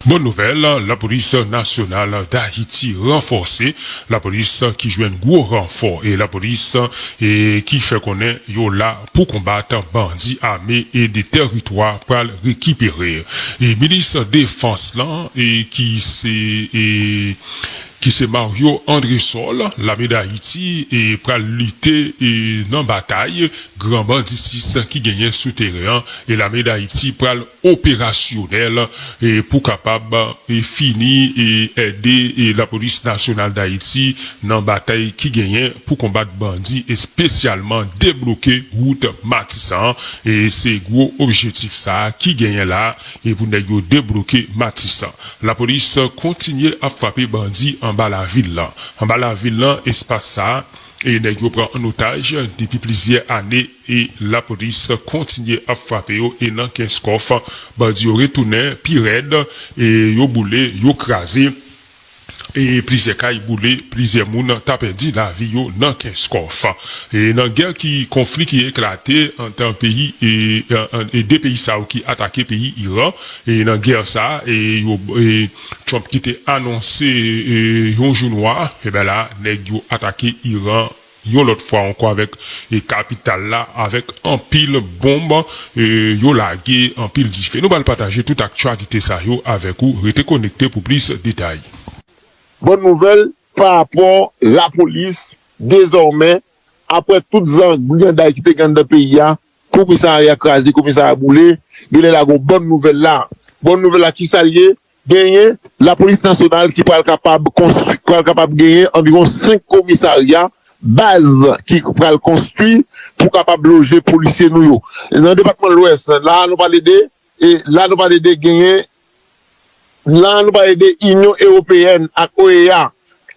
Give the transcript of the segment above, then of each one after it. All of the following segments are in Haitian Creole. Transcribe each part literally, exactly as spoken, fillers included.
Bòn nouvèl, Lapolis Nasyonal Dayiti ranfòse. Lapolis ki jwenn gwo ranfò e lapolis e ki fè konnen yo la pou konbat bandi ame e de tèritwa pral rekipere. E minis defans lan e ki se e ki se Mario Andrésol, lame Dayiti e pral lite e nan batay gran banditis ki genyen sou teren an e lame Dayiti pral operasyonèl e pou kapab e fini e ede e Lapolis Nasyonal Dayiti nan batay ki genyen pou konbat bandi, espesyalman debloke wout Matisan an. E se gwo objektif sa a ki genyen la e pou nèg yo debloke Matisan. Lapolis kontinye ap frape bandi anba lavil lan. Anba lavil lan, espas sa a, e nèg yo pran an otaj depi plizyè ane e lapolis kontinye ap frape yo e nan Kenskòf, bandi yo retounen pi rèd e yo boule, yo kraze e plizyè kay boule, plizyè moun ta pèdi lavi yo nan Kenskòf. E nan gè ki, konfli ki eklate ant peyi e, e, e de peyi sa yo ki atake peyi Iran, e nan gè sa, e yo, e Trump ki te anonse e yon jou nwa, e ben la, nèg yo atake Iran yon lòt fwa ankò avèk e kapital la, avèk anpil bonb, e yo lage anpil dife. Nou pral pataje tout aktyalite sa yo avèk ou. Rete konekte pou plis detay. Bòn nouvèl pa rapò lapolis, dezòmè, apre tout zangriyanday ki te gen anndan peyi a, komisarya kraze, komisarya boule, genlè la gen yon bòn nouvèl la. Bòn nouvèl la kisa l ye? Genyen lapolis nasyonal ki pral kapab konstwi, pral kapab genyen anviwon senk komisarya, baz ki pral konstwi pou kapab loje polisye nou yo. Nan depatman Lwès, la a nou pale de, e la nou pale de genyen, la a nou pale de Inyon Ewopeyèn ak O E A,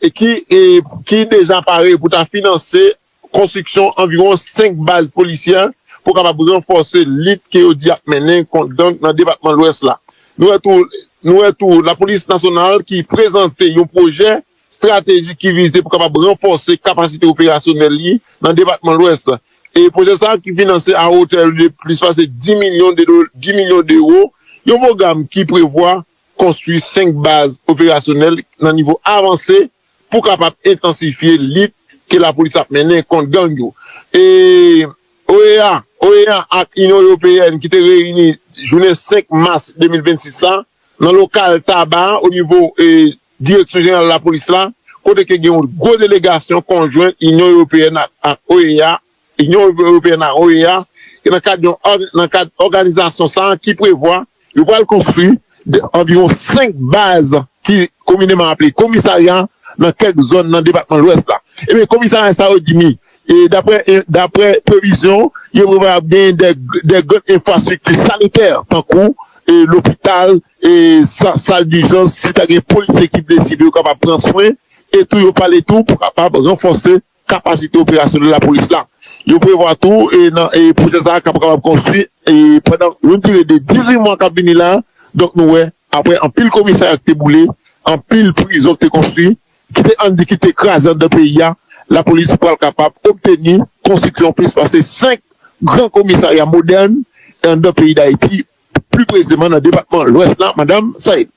e ki, e ki deja pare pou ta finanse konstriksyon anviwon senk baz polisyè pou kapab ranfòse lit ke yo di y ap mennen kont gang nan depatman Lwès la. Nou wè tou, nou wè tou Lapolis Nasyonal ki prezante yon pwojè estratejik ki vize pou kapab ranfòse kapasite operasyonèl li nan depatman Lwès. E pwojè sa a ki finanse a wotè de plis pase dis milyon de do, dis milyon de ewo, yon pwogram ki prevwa konstwi senk baz operasyonèl nan nivo avanse pou kapab entansifye lit ke lapolis ap mennen kont gang yo. E O E A, O E A ak Inyon Ewopeyèn ki te reyini jounen senk mas de mil vennsis la nan lokal Taba o nivo e Direksyon Jeneral Lapolis la, kote ke gen yon gwo delegasyon konjwen Inyon Ewopeyèn ak, ak O E A, Inyon Ewopeyèn ak O E A, e nan kad yon òg, nan kad òganizasyon sa a ki prevwa yo pral konstwi de, anviwon senk baz ki komineman aple komisarya nan kèk zòn nan depatman Lwès la. Ebyen, komisarya sa yo di mi, e daprè, e daprè previzyon, yo prevwa ap genyen de, de grann enfrastrikti sanitè, tankou e lopital, e sa, sal dijans, si ta gen polisye ki blese pou yo kapab pran swen, e tou yo pale tou pou kapab ranfòse kapasite operasyonèl lapolis la. Yo prevwa tou e nan e pwojè sa a k ap kapab konstwi e pandan yon dire de dizuit mwa k ap vini la. Donk nou wè, apre anpil komisarya ki te boule, anpil prizon ki te konstwi, ki te ann di ki te kraze anndan peyi a, lapolis pral kapab obteni konstriksyon plis pase senk gran komisarya modèn anndan peyi Dayiti, pli presizeman nan depatman Lwès la, madanm Saïd.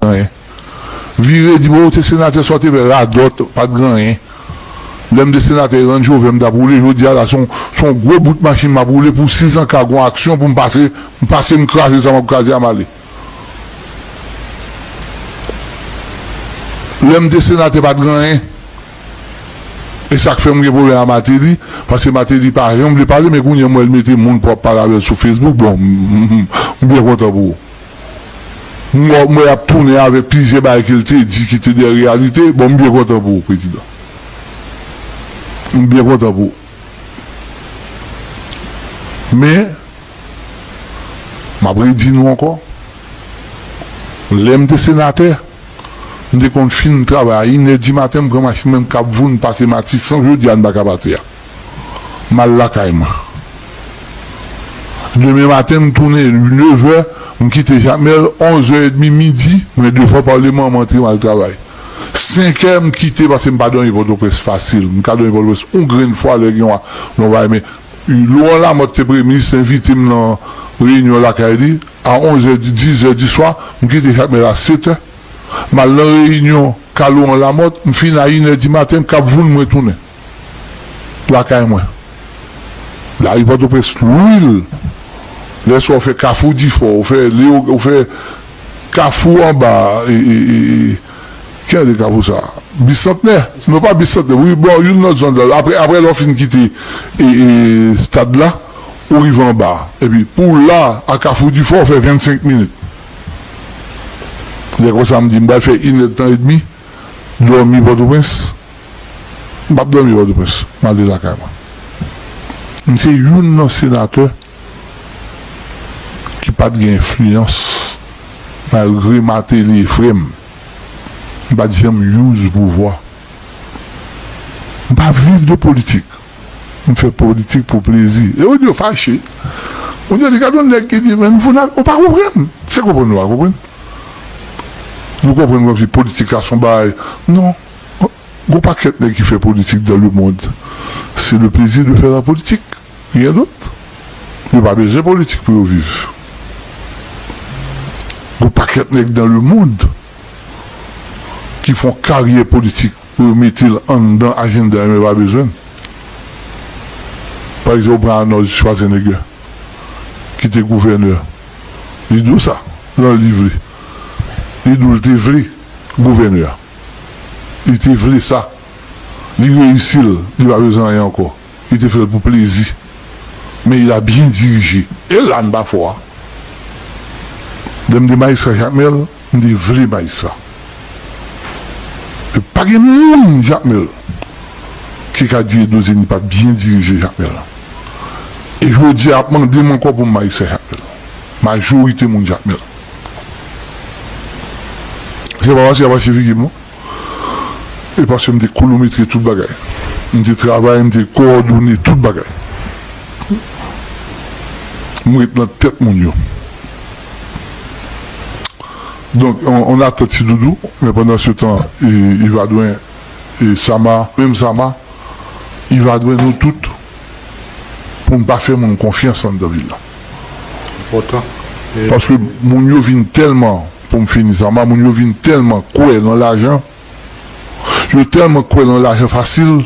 Anyen. Vire di bon, ou te senatè sa w te fè radòt, pa t gen anyen. Lè m te senatè Rann Jovè m t ap woule, jodi a la se yon se yon gwo bout machin m ap woule pou sizan ka gon aksyon pou m pase, m pase m kraze sa m ap kraze a m ale. Lè m te senatè pa t gen anyen. E sa k fè m gen pwoblèm a Mateli, paske Mateli pa janm vle pale, men kounye a m wè l mete moun pou ap pale avè l sou Facebook, bon, m byen kontan pou ou. M wè, m wè y ap tounen avèk plizyè bagay ke l te di ki te de reyalite, bon, m byen kontan pou ou, prezidan. M byen kontan pou ou. Men, m ap redi nou ankò, lè m te senatè, m te konn fin travay a inè di maten, m pran machin mwen, m k ap voun pase Matisan, jodi a n pa ka pase a. M al lakay mwen. Demen maten, m tounen nevè, m kite Jamèl, onzè edmi, midi, mwen devan palman, m antre, m al travay. Senkè, m kite paske m pa dòmi Pòtoprens fasil. M ka dòmi Pòtoprens yon grenn fwa lè gen yon, yon bagay, men Laurent Lamothe te premye minis, envite m nan reyinyon lakay li, A onz è, diz è di swa, m kite Jakmèl a sèt è. M al nan reyinyon Kalo an Lamòt, m fin a inè di maten, m kab voun mwen tounen lakay mwen. Lari Pòtoprens lwil. Lè sa w fè Kafou Difò, ou fè Leyo, ou fè Kafou anba, e, e, e, e, ki jan de Kafou sa? Bisantnè. Non, pa Bisantnè. Wi, bon, youn lòt zòn la. Apre, apre lè w fin kite, e, e, stad la, ou rive anba. Epi, pou w la, a Kafou Difò, w fè vennsenk minit. Lè konsa, m di, m pral fè inèdtan edmi, dòmi Pòtoprens. M p ap dòmi Pòtoprens. M ale lakay mwen. M se youn nan senatè ki pa t gen enfliyans, malgre Martelly e frè m. M pa t janm use pouvwa. M pa viv de politik. M fè politik pou plezi. E moun yo fache. Moun yo di, "Gade yon nèg ki di, men, ou pa konprann." Se konprann nou pa konprann. Nou konprann kòmsi politik la se yon bagay. Non. Gon pakèt nèg ki fè politik dans le monde, c'est le plaisir de faire la politique. Rien d'autre. Yo pa bezwen politik pou yo viv. Gon pakèt nèg dans le monde ki fè yon karyè politik pou yo mete l anndan ajanda yo, men yo pa bezwen l. Pa egzanp, ou pran Arnold Schwarzenegger, ki te gouvènè. Li di w sa nan liv li. Li di w l te vle gouvènè. Li te vle sa. Li reyisi l. Li pa bezwen anyen ankò. Li te fè l pou plezi. Men il a bien dirigé. E la n pa fò a. Lè m te majistra Jakmèl, m te vle majistra. E pa gen moun Jakmèl ki ka di Edozeni pa t byen dirije Jakmèl. E jodi a ap mande m ankò pou m majistra Jakmèl. Majorite moun Jakmèl. Se pa paske y ap achte figi m, non. E paske m te kouloumetre tout bagay. M te travay, m te kowòdone tout bagay. M ret nan tèt moun yo. Donk, on, on atant ti doudou, men pandan se tan, e, Ivadwen, e Sama, menm Sama, Ivadwen nou tout, pou n pa fè moun konfyans anndan vil la. Enpòtan. E paske moun yo vin tèlman, pou m fini Sama, moun yo vin tèlman kwè nan lajan, yo tèlman kwè nan lajan fasil,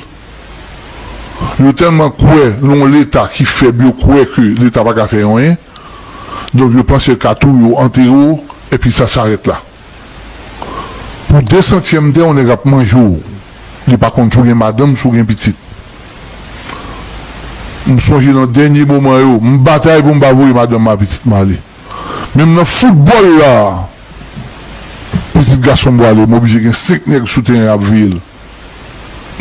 yo tèlman kwè nan yon Leta ki fèb, yo kwè ke Leta pa ka fè yo anyen. Donk, yo panse yo ka touye w, antere w, epi sa s'arrête là. Pou de santyèm tè, yon nèg ap manje w. Li pa konn si w gen madanm, si w gen pitit. M sonje nan dènye moman yo, m batay pou m pa voye madanm m ak pitit m ale. Menm nan foutbòl la, pitit gason m prale, m oblije gen senk nèg sou teren ap veye l.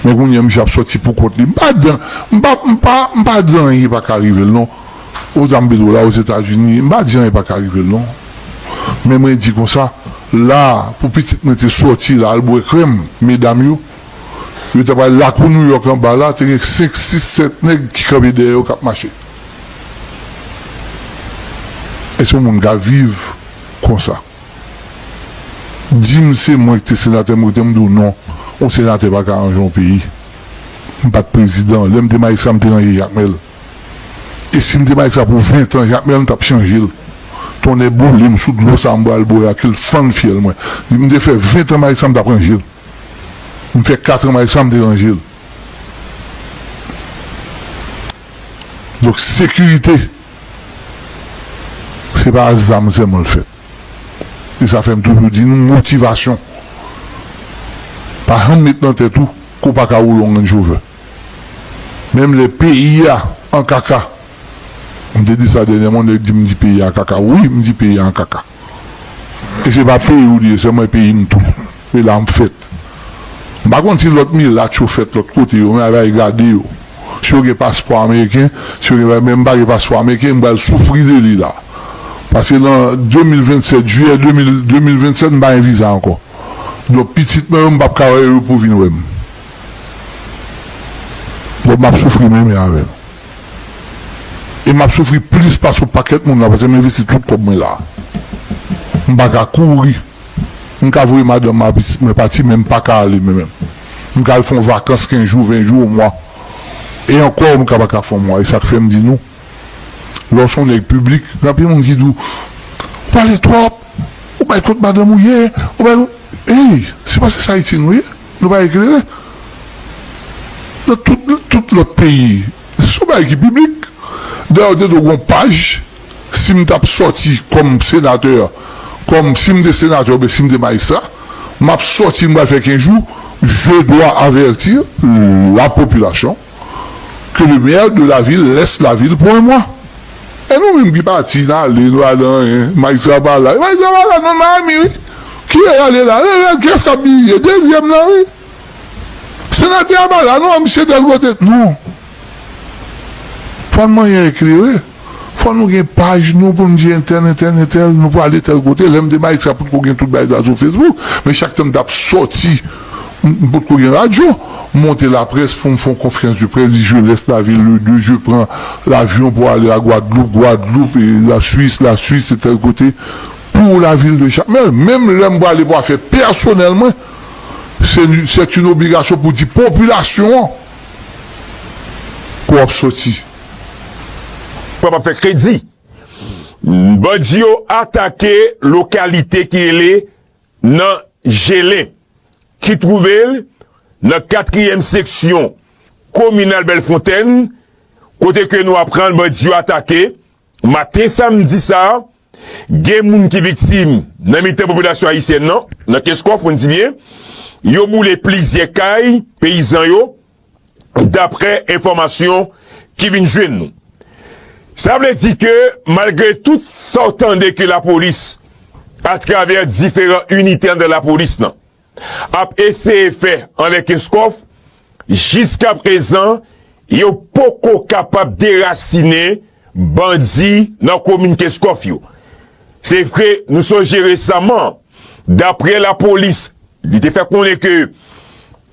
Men kounye a, misye ap sòti pou kont li. M pa di, m pa, m pa, m pa di anyen pa ka rive l, non. Ozanm Pedro la, Ozetazini, m pa di anyen pa ka rive l, non. Men mwen di konsa, la, pou pitit mwen te sòti la, al bwè krèm, medam yo, yo ta pral lakou Nouyòk anba la, te gen senk, sis, sèt nèg ki kanpe dèyè yo k ap mache. Èske yon moun ka viv konsa? Di m se mwen ki te senatè, m rete m di w non. Yon senatè pa ka ranje yon peyi. M pa t prezidan. Lè m te majistra, m te ranje Jakmèl. E si m te majistra pou ven tan, Jakmèl, m t ap chanje l. Tonnè boule m sou dlo sa m pral bwè a, ke l fann fyèl mwen. M te fè ven tan majistra, m t ap ranje l. M fè kat an majistra, m te ranje l. Donk, sekirite, se pa a zam sèlman l fèt. E sa fè m toujou di nou, motivasyon. Pa janm met nan tèt ou ke w pa ka woule yon Range Rover. Menm lè peyi a an kaka. M te di sa dènyèman, nèg di m di peyi a kaka. Wi, m di peyi a an kaka. E se pa peyi w li ye sèlman, e peyi m tou. E la m fèt. M pa konn si lòt milat yo fèt lòt kote yo, men al gade yo. Si yo gen paspò ameriken, si yo gen, men m pa gen paspò ameriken, m pral soufri de li la. Paske nan de mil vennsèt, jiyè de mil, de mil vennsèt, m pa gen viza ankò. Donk, pitit mwen yo, m p ap ka wè yo pou vin wè m. Donk, m ap soufri menm jan avè yo. E m ap soufri plis pase yon pakèt moun la, paske m envesti tout kòb mwen la. M pa ka kouri. M ka voye madanm mwen ak pitit mwen pati, men m pa ka ale mwen menm. M ka al fè yon vakans kenz jou, ven jou, yon mwa. E ankò, m ka pa ka fè yon mwa. E sa k fè m di nou, lè w se yon nèg piblik, gen anpil moun ki di w, pale twòp, ou bay kont madanm ou ye, ou bay, ey, se pa se sa Ayiti nou ye, nou pa eklere. Nan tout, tout lòt peyi, se yon bagay ki piblik. Dayè, yo te dwe gen yon paj, si m t ap sòti kòm senatè, kòm si m te senatè oubyen si m te majistra, m ap sòti, m pral fè kenz jou, je dois avertir la population que le maire de la ville laisse la ville pour un mois. E nou menm ki pati, n ale, nou al nan anyen, majistra pa la. Majistra pa la, non, Miami, wi. Ki lè y ale la? Lè, lè, kiyès k ap biye? Dezyèm nan, wi. Senatè a pa la, non, misye tèl kote. Non. Fò n manyen eklere. Fò nou gen paj nou pou n di entèl, entèl, entèl, nou prale tèl kote. Lè m te majistra, potko gen tout bagay sa sou Facebook. Men chak tan m t ap sòti, m, m potko gen radyo. M monte laprès pou m fè yon konferans de près, di, je laisse la ville le deux, je prends l'avion pour aller à Guadeloupe, Guadeloupe, et la Suisse, la Suisse, et tel côté, pour la ville de Jakmèl. Menm lè m prale pou afè pèsonèl mwen, se, c'est une obligation pou di popilasyon an pou w ap sòti. Papa fè kredi. Bandi yo atake lokalite ki rele nan Jelen, ki twouve l nan katriyèm seksyon kominal Bèlfontaine, kote ke nou aprann bandi yo atake maten samdi sa a. Gen moun ki viktim nan mitan popilasyon ayisyèn nan, nan Kenskòf, pou n di byen. Yo boule plizyè kay peyizan yo, daprè enfòmasyon ki vin jwenn nou. Sa vle di ke malgre tout sa w tande ke lapolis, atravè diferan inite anndan lapolis lan, ap eseye fè anlè Kenskòf, jiskaprezan, yo poko kapab derasinen bandi nan komin Kenskòf yo. Se vre, nou sonje resaman, daprè lapolis, li te fè konnen ke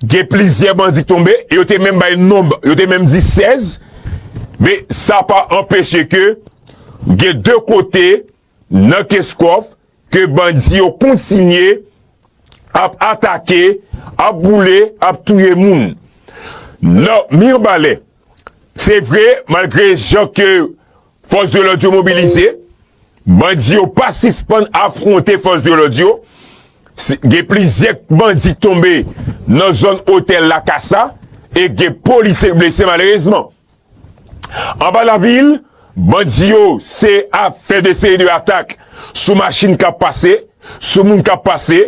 gen plizyè bandi tonbe, e yo te menm bay nonb, yo te menm di sèz, men sa pa anpeche ke gen de kote nan Kenskòf ke bandi yo kontinye ap atake, ap boule, ap touye moun. Nan Mibalè, se vre, malgre jan ke fòs de lòd yo mobilize, bandi yo pa sispann afwonte fòs de lòd yo. Si, gen plizyè bandi tonbe nan zòn otèl Lakasa e gen polisye blese malerezman. Anba lavil, bandi yo se ap fè de seri de atak sou machin k ap pase, sou moun k ap pase,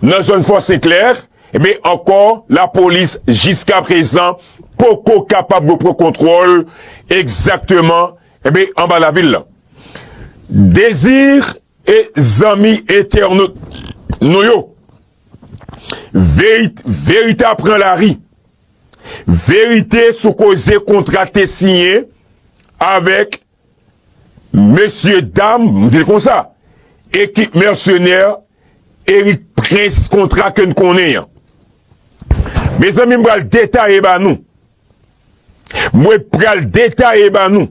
nan zòn Fò Senklè, ebyen ankò, lapolis jiskaprezan poko kapab repran kontwòl egzakteman, ebyen anba lavil lan. Dezi e zanmi entènot nou yo, veri-, verite ap pran lari. Verite sou koze kontra te siyen avèk mesye dam, m di l konsa, ekip mèsenè Eric Prince, kontra ke n konnen an. Mezanmi, m pral detaye ba nou. Mwen pral detaye ba nou.